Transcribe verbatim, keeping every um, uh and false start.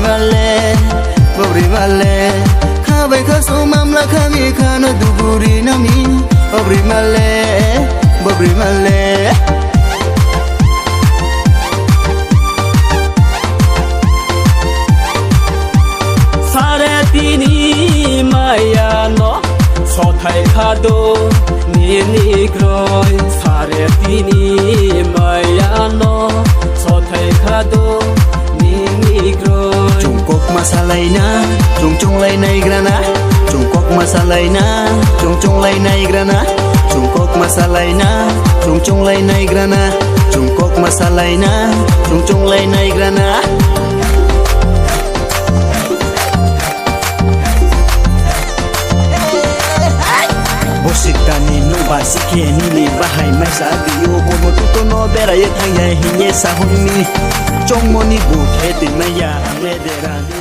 Male, bobri male, khabai khasu mamla khami khano duguri nami, bobri male, bobri male. Sare tini maya no sothai khado nini kroi. Sare tini maya no sothai khado nini kroi. Chungkok masalaina, chungchunglai naigrana. Chungkok masalaina, chungchunglai naigrana. Chungkok masalaina, chungchunglai naigrana. Chungkok masalaina, chungchunglai naigrana. Bosik tani no ba sikhe nini bahai maisa biyo bono tuto no beraye thangya hinye sahoni. Chongmoni buthe twi maya ang le derani.